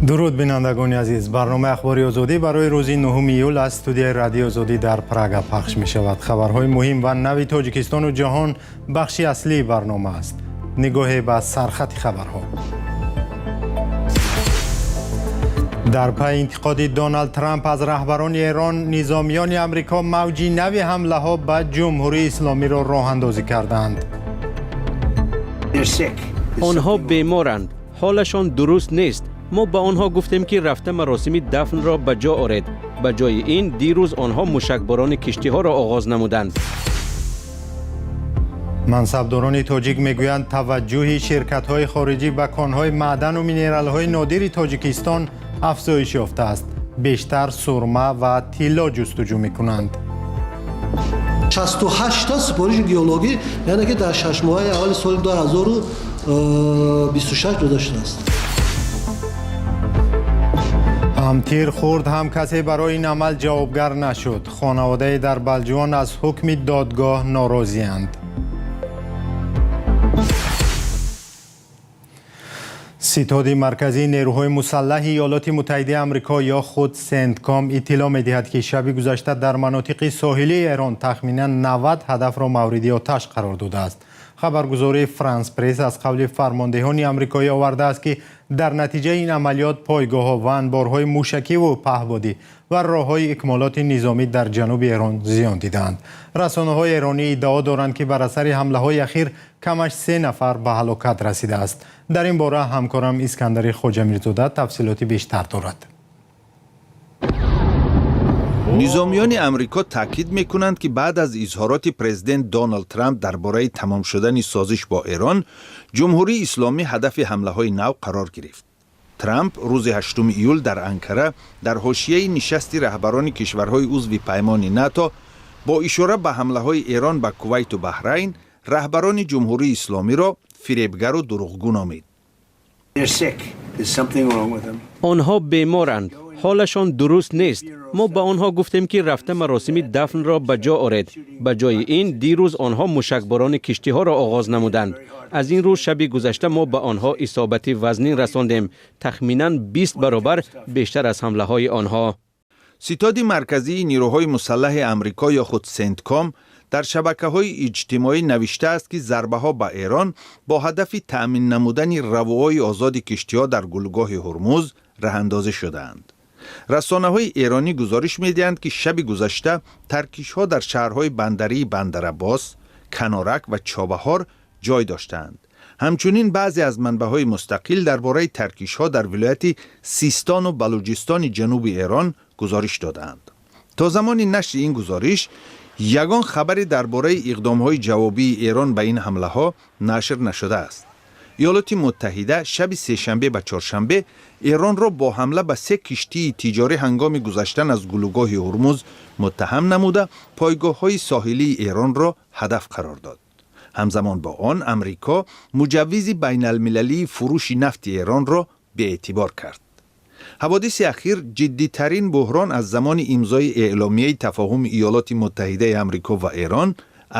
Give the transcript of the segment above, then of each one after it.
Дуруд, бинандагони азиз. Барномаи Ахбори Озодӣ барои рӯзи 9 июл аз студияи Радиои Озодӣ дар Прага пахш мешавад. Хабарҳои муҳим ва нави Тоҷикистону ҷаҳон бахши аслии барнома аст. Нигоҳе ба сархати хабарҳо. Дар пайи интиқоди Доналд Трамп аз раҳбарони Эрон, низомиёни Амрико мавҷи нави ҳамлаҳо ба Ҷумҳурии Исломиро роҳандозӣ карданд. Онҳо беморанд, ҳолашон дуруст нест. Мо ба онҳо гуфтем, ки рафта маросими дафнро ба ҷо оред. Ба ҷои ин дирӯз онҳо мушакборони киштиҳоро оғоз намуданд. Мансабдорони тоҷик мегӯянд, таваҷҷӯҳи ширкатҳои хориҷӣ ба конҳои маъдану минералҳои нодири Тоҷикистон афзоиш ёфтааст. Бештар сурма ва тилло ҷустуҷӯ мекунанд. 68-та супориши геологӣ, яъне ки дар 6 моҳаи аввали соли 2026 дода шудааст. Ҳам тир хӯрд, ҳам касе барои ин амал ҷавобгар нашуд. Хонаводае дар Балҷувон аз ҳукми додгоҳ норозианд. Ситоди марказии нерӯҳои мусаллаҳи Иёлоти Муттаҳидаи Амрико ё худ Сентком иттилоъ медиҳад, ки шаби гузашта дар манотиқи соҳилии Эрон тахминан 90 ҳадафро мавриди оташ қарор додааст. Хабаргузории Франс Пресс аз қавли фармондеҳони амрикоӣ овардааст, ки дар натиҷаи ин амалиёт пойгоҳҳо ва анборҳои мушакиву паҳбодӣ ва роҳҳои икмолоти низомӣ дар ҷануби Эрон зиён дидаанд. Расонаҳои эронӣ иддао доранд, ки бар асари ҳамлаҳои ахир камаш се нафар ба ҳалокат расидааст. Дар ин бора ҳамкорам Искандари Хоҷамирзода тафсилоти бештар дорад. Низомиёни Амрико таъкид мекунанд, ки баъд аз изҳороти президент Доналд Трамп дар бораи тамом шудани созиш бо Эрон, Ҷумҳурии Исломӣ ҳадафи ҳамлаҳои нав қарор гирифт. Трамп рӯзи 8 июл дар Анкара дар ҳошияи нишасти раҳбарони кишварҳои узви паймони НАТО бо ишора ба ҳамлаҳои Эрон ба Кувайту Баҳрайн раҳбарони Ҷумҳурии Исломиро фиребгару дурӯғгӯ номид. Онҳо беморанд, ҳолашон дуруст нест. Мо ба онҳо гуфтем, ки рафта маросими дафнро ба ҷо оред. Ба ҷои ин дирӯз онҳо мушакборони киштиҳоро оғоз намуданд. Аз ин рӯ шаби гузашта мо ба онҳо исобати вазнин расондем, тахминан 20 баробар бештар аз ҳамлаҳои онҳо. Ситоди марказии нирӯҳои мусаллаҳи Амрико ё худ Сентком дар шабакаҳои иҷтимоӣ навиштааст, ки зарбаҳо ба Эрон бо ҳадафи таъмин намудани равоҳои озоди киштиҳо дар гулӯгоҳи Ҳурмуз раҳандозӣ шудаанд. Расонаҳои эронӣ гузориш медиҳанд, ки шаби гузашта таркишҳо дар шаҳрҳои бандарии Бандарабос, Канорак ва Чобаҳор ҷой доштаанд. Ҳамчунин баъзе аз манбаъҳои мустақил дар бораи таркишҳо дар вилояти Систону Балуҷистони ҷануби Эрон гузориш додаанд. То замони нашри ин гузориш ягон хабаре дар бораи иқдомҳои ҷавобии Эрон ба ин ҳамлаҳо нашр нашудааст. Иёлоти Муттаҳида шаби сешанбе ба чоршанбе Эронро бо ҳамла ба се киштии тиҷорӣ ҳангоми гузаштан аз гулӯгоҳи Ҳурмуз муттаҳам намуда, пойгоҳҳои соҳилии Эронро ҳадаф қарор дод. Ҳамзамон бо он Амрико муҷаввизи байналмилалии фурӯши нафти Эронро беэътибор кард. Ҳаводиси ахир ҷиддитарин буҳрон аз замони имзои эъломияи тафоҳуми Иёлоти Муттаҳидаи Амрико ва Эрон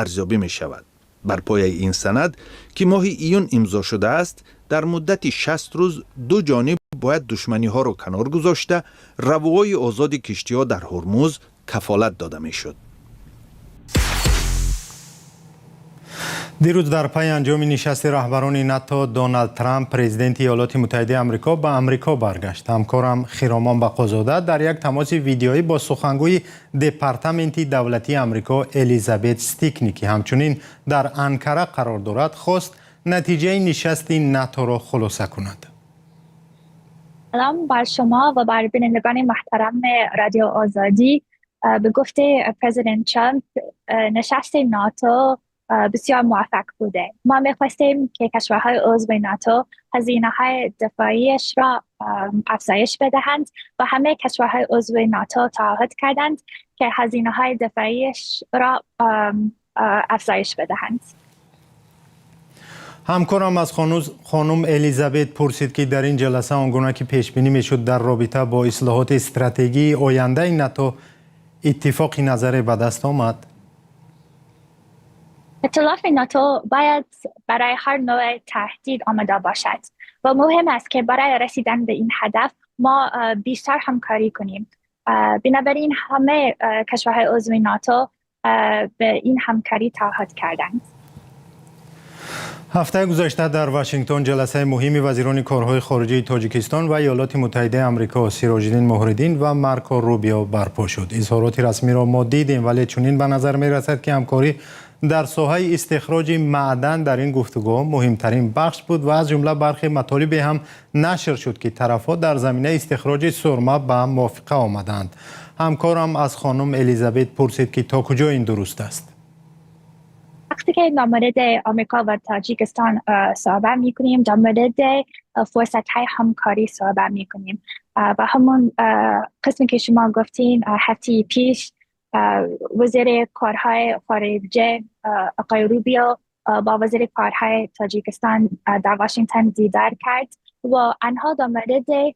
арзёбӣ мешавад. Бар пояи ин санад, ки моҳи июн имзо шудааст, дар муддати 60 рӯз ду ҷониб бояд душманиҳоро канор гузошта, равоҳои озоди киштиҳо дар Ҳурмуз кафолат дода мешуд. Дирӯз дар пайи анҷоми нишасти раҳбарони НАТО Доналд Трамп, президенти Иёлоти Муттаҳидаи Амрико, ба Амрико баргашт. Ҳамкорам Хиромон Бақозода дар як тамоси видеоӣ бо сухангӯи Департаменти давлатии Амрико Элизабет Стикни, ки ҳамчунин дар Анкара қарор дорад, хост натиҷаи нишасти НАТОро хулоса кунад. سلام بر شما و بر بینندگان محترم رادیو آزادی. به گفته پرزیدنت ترامپ، نشست ناتو بسیار موفق بوده. ما میخواستیم که کشورهای عضو ناتو هزینه های دفاعیش را افزایش بدهند و همه کشورهای عضو ناتو تعهد کردند که هزینه های دفاعیش را افزایش بدهند. Ҳамкорам аз хонум Элизабет пурсид, ки дар ин ҷаласа, он гуна ки пешбинӣ мешуд, дар робита бо ислоҳоти стратегии ояндаи НАТО иттифоқи назаре ба даст омад. ائتلاف ناتو باید برای هر نوع تهدید آماده باشد و مهم است که برای رسیدن به این هدف ما بیشتر همکاری کنیم. بنابراین همه کشورهای عضو ناتو به این همکاری تعهد کردند. Ҳафтаи гузашта дар Вашингтон ҷаласаи муҳими вазирони корҳои хориҷии Тоҷикистон ва Иёлоти Муттаҳидаи Амрико, Сироҷиддин Муҳриддин ва Марко Рубио, барпо шуд. Изҳороти расмиро мо дидем, вале чунин ба назар мерасад, ки ҳамкорӣ дар соҳаи истихроҷи маъдан дар ин гуфтугӯ муҳимтарин бахш буд ва аз ҷумла бархе матолибе ҳам нашр шуд, ки тарафҳо дар заминаи истихроҷи сурма ба мувофиқа омаданд. Ҳамкорам аз хонум Элизабет пурсид, ки то куҷо ин дуруст аст. وقتی که در مورد آمریکا و تاجیکستان صحبت میکنیم، در مورد فرصت های همکاری صحبت میکنیم و همون قسمی که شما گفتین، هفته پیش وزیر کارهای خارجه آقای روبیو با وزیر کارهای تاجیکستان در واشنگتن دیدار کرد و آنها در مورد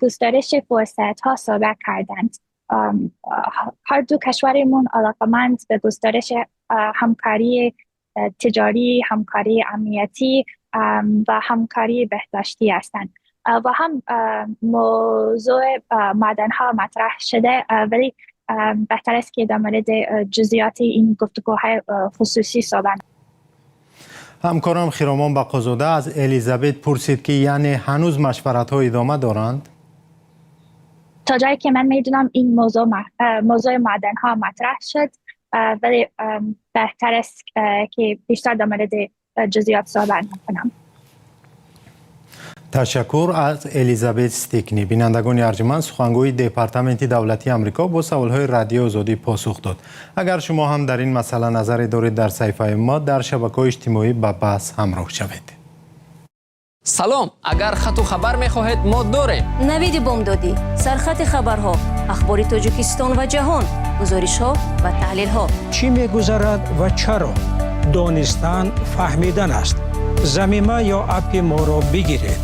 گسترش فرصت ها صحبت کردند. هر دو کشورمون علاقمند به گسترش همکاری تجاری، همکاری امنیتی و همکاری بهداشتی هستند و هم موضوع معدن ها مطرح شده، ولی بهتر است که در مورد جزئیات این گفتگوهای خصوصی صحبت Ҳамкорам Хиромон Бақозода аз Элизабет пурсид, ки яъне ҳанӯз машваратҳо идома доранд? تا جایی که من میدونم این موضوع، موضوع معدن ها مطرح شد، ولی بهتر است که بیشتر در مورد جزئیات صحبت نکنم. Ташаккур аз Элизабет Стикни. Бинандагони арҷманд, сухангӯи Департаменти давлатии Амрико бо саволҳои Радиои Озодӣ посух дод. Агар шумо ҳам дар ин масъала назаре доред, дар саҳифаи мо дар шабакаҳои иҷтимоӣ ба баҳс ҳамроҳ шавед. Салом, агар хату хабар мехоҳед, мо дорем. Навиди бомдодӣ, сархати хабарҳо, ахбори Тоҷикистон ва ҷаҳон, гузоришҳо ва таҳлилҳо. Чӣ мегузарад ва чаро? Донистан фаҳмидан аст. Замима ё аппи моро бигиред.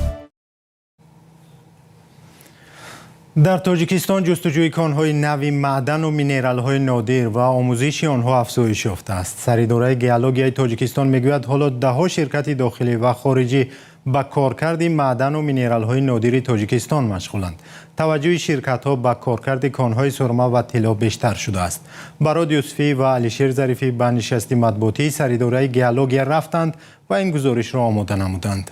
Дар Тоҷикистон ҷустуҷӯи конҳои нави маъдану минералҳои нодир ва омӯзиши онҳо афзоиш ёфтааст. Саридораи геологияи Тоҷикистон мегӯяд, ҳоло даҳҳо ширкати дохилӣ ва хориҷӣ ба коркарди маъдану минералҳои нодири Тоҷикистон машғуланд. Таваҷҷӯҳи ширкатҳо ба коркарди конҳои сурма ва тилло бештар шудааст. Барод Юсуфӣ ва Алишер Зарифӣ ба нишасти матбуотии саридораи геология рафтанд ва ин гузоришро омода намуданд.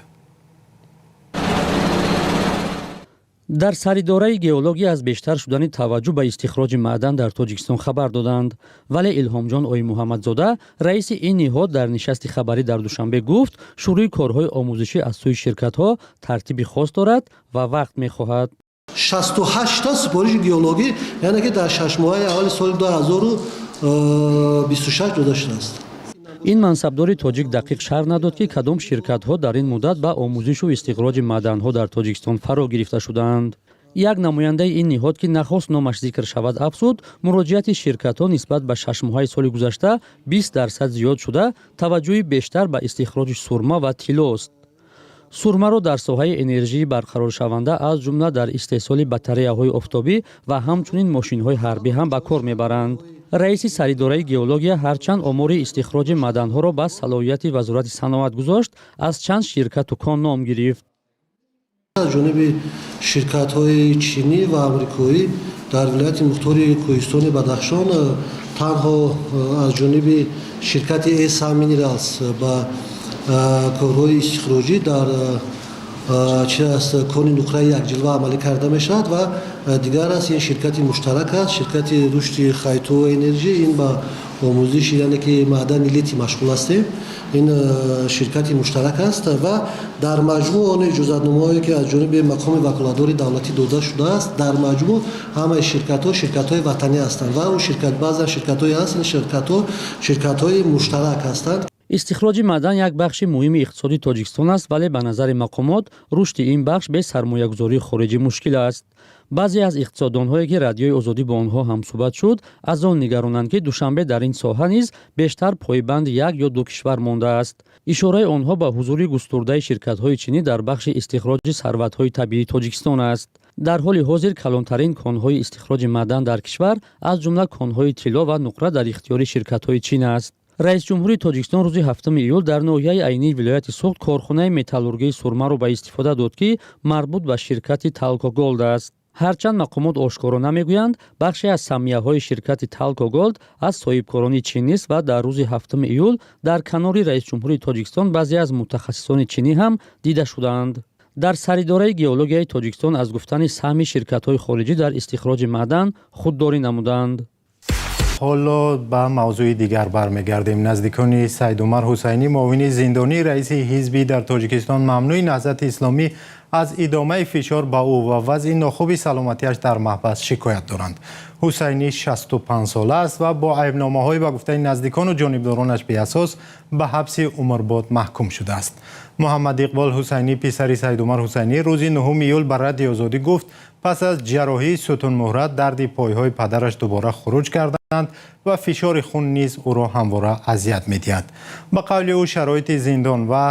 Дар саридораи геология аз бештар шудани таваҷҷӯҳ ба истихроҷи маъдан дар Тоҷикистон хабар доданд, вале Илҳомҷон Оимуҳаммадзода, раиси ин ниҳод, дар нишасти хабарӣ дар Душанбе гуфт, шурӯи корҳои омӯзишӣ аз сӯи ширкатҳо тартиби хос дорад ва вақт мехоҳад. 68-та супориши геологӣ, яъне ки дар 6 моҳаи аввали соли 2026 дода шудааст. Ин мансабдори тоҷик дақиқ шарҳ надод, ки кадом ширкатҳо дар ин муддат ба омӯзишу истихроҷи маъданҳо дар Тоҷикистон фаро гирифта шудаанд. Як намояндаи ин ниҳод, ки нахост номаш зикр шавад, афзуд, муроҷиати ширкатҳо нисбат ба 6 моҳаи соли гузашта 20% зиёд шуда, таваҷҷӯҳи бештар ба истихроҷи сурма ва тиллост. Сурмаро дар соҳаи энержии барқароршаванда, аз ҷумла дар истеҳсоли батареяҳои офтобӣ ва ҳамчунин мошинҳои ҳарбӣ ҳам ба кор мебаранд. Раиси саридораи геология ҳарчанд омори истихроҷи маъданҳоро ба салоҳияти Вазорати саноат гузошт, аз чанд ширкату кон ном гирифт. Аз ҷониби ширкатҳои чинӣ ва амрикоӣ дар вилояти мухтори Кӯҳистони Бадахшон танҳо аз ҷониби ширкати Эса Минералс ба корҳои истихроҷӣ дар чи аст, кони нуқраи Якҷилва амалӣ карда мешавад ва дигар аст, ин ширкати муштарак аст, ширкати рушди Хайтоу Энерҷи. Ин ба омӯзиши, яъне ки маъдани литий машғул ҳастем. Ин ширкати муштарак аст ва дар маҷмӯъ он иҷозатномаҳое, ки аз ҷониби мақоми ваколатдори давлатӣ дода шудааст, дар маҷмӯъ ҳамаи ширкатҳо ширкатҳои ватанӣ ҳастанд ва ширкат, баъзан ширкатҳое ҳаст, ин ширкатҳо ширкатҳои муштарак ҳастанд. Истихроҷи маъдан як бахши муҳими иқтисоди Тоҷикистон аст, вале ба назари мақомот рушди ин бахш бе сармоягузории хориҷӣ мушкил аст. Баъзе аз иқтисоддонҳое, ки Радиои Озодӣ бо онҳо ҳамсӯҳбат шуд, аз он нигаронанд, ки Душанбе дар ин соҳа низ бештар пойбанди як ё ду кишвар мондааст. Ишораи онҳо ба ҳузури густурдаи ширкатҳои чинӣ дар бахши истихроҷи сарватҳои табиии Тоҷикистон аст. Дар ҳоли ҳозир калонтарин конҳои истихроҷи маъдан дар кишвар, аз ҷумла конҳои тилло ва нуқра, дар ихтиёри ширкатҳои чин аст. Раисҷумҳури Тоҷикистон рӯзи 7 июл дар ноҳияи Айнии вилояти Суғд корхонаи металлургии сурмаро ба истифода дод, ки марбут ба ширкати Талко Голд аст. Ҳарчанд мақомот ошкоро намегӯянд, бахше аз саҳмияҳои ширкати Талко Голд аз соҳибкорони чинист ва дар рӯзи 7 июл дар канори раисҷумҳури Тоҷикистон баъзе аз мутахассисони чинӣ ҳам дида шудаанд. Дар Саридораи геологияи Тоҷикистон аз гуфтани саҳми ширкатҳои хориҷӣ дар истихроҷи маъдан худдорӣ намуданд. Ҳоло ба мавзӯи дигар бармегардем. Наздикони Саидумар Ҳусайнӣ, муовини зиндонии раиси ҳизби дар Тоҷикистон мамнӯи Наҳзати Исломӣ, аз идомаи фишор ба ӯ ва вазъи нохуби саломатиаш дар маҳбас шикоят доранд. Ҳусайнӣ 65 сола аст ва бо айбномаҳои ба гуфтаи наздикону ҷонибдоронаш беасос ба ҳабси умрбод маҳкум шудааст. Муҳаммад Иқбол Ҳусайнӣ, писари Саидумар Ҳусайнӣ, рӯзи 9 июл ба Радиои Озодӣ гуфт, пас аз ҷарроҳии сутунмуҳра дарди пойҳои падараш дубора хуруҷ карданд ва фишори хун низ ӯро ҳамвора азият медиҳад. Ба қавли ӯ, шароити зиндон ва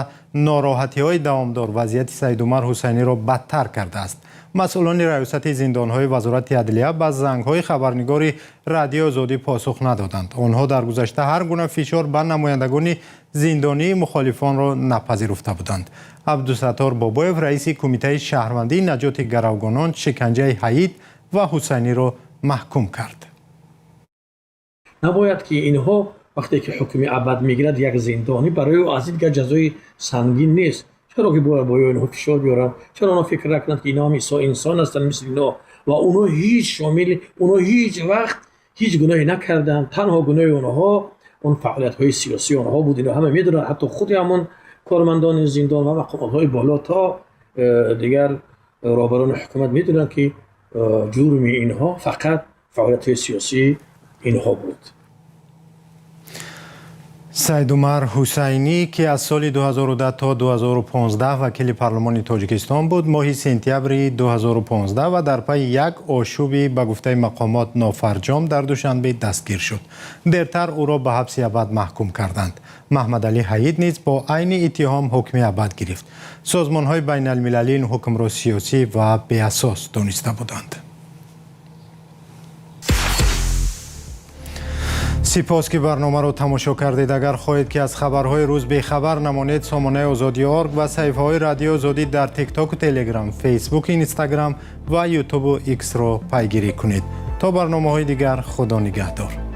нороҳатиҳои давомдор вазъияти Саидумар Ҳусайниро бадтар кардааст. Масъулони раёсати зиндонҳои Вазорати адлия ба зангҳои хабарнигори Радиои Озодӣ посух надоданд. Онҳо дар гузашта ҳар гуна фишор ба намояндагони зиндонии мухолифонро напазируфта буданд. Абдусаттор Бобоев, раиси Кумитаи шаҳрвандии наҷоти гаравгонон, шиканҷаи Ҳаид ва Ҳусайниро маҳкум кард. Набояд ки инҳо, вақте ки ҳукми абад мегирад як зиндонӣ, барои ӯ аз ин дигар ҷазои сангин нест. Чаро ки бояд бо инҳо фишор биёранд? Чаро онҳо фикр накунанд, ки инҳо ҳам инсон ҳастанд мисли инҳо ва онҳо ҳеҷ шомили онҳо ҳеҷ вақт ҳеҷ гуноҳе накарданд. Танҳо гуноҳи онҳо он фаъолиятҳои сиёсии онҳо буд. Инҳо ҳама медонанд, ҳатто худи ҳамон кормандони зиндон ва мақомотҳои боло то дигар роҳбарони ҳукумат медонанд, ки ҷурми инҳо фақат фаъолиятҳои сиёсии инҳо буд. Саидумар Ҳусайнӣ, ки аз соли 2010 то 2015 вакили парлумони Тоҷикистон буд, моҳи сентябри 2015 ва дар пайи як ошӯби ба гуфтаи мақомот нофарҷом дар Душанбе дастгир шуд. Дертар ӯро ба ҳабси абад маҳкум карданд. Маҳмадалӣ Ҳаид низ бо айни иттиҳом ҳукми абад гирифт. Созмонҳои байналмилалӣ ин ҳукмро сиёсӣ ва беасос дониста буданд. Сипос, ки барномаро тамошо кардед. Агар хоҳед, ки аз хабарҳои рӯз бехабар намонед, сомонаи Озодӣ орг ва саҳифаҳои Радиои Озодӣ дар Тиктоку Телеграм, Фейсбук, Инстаграм ва Ютубу Иксро пайгирӣ кунед. То барномаҳои дигар, Худо нигаҳдор.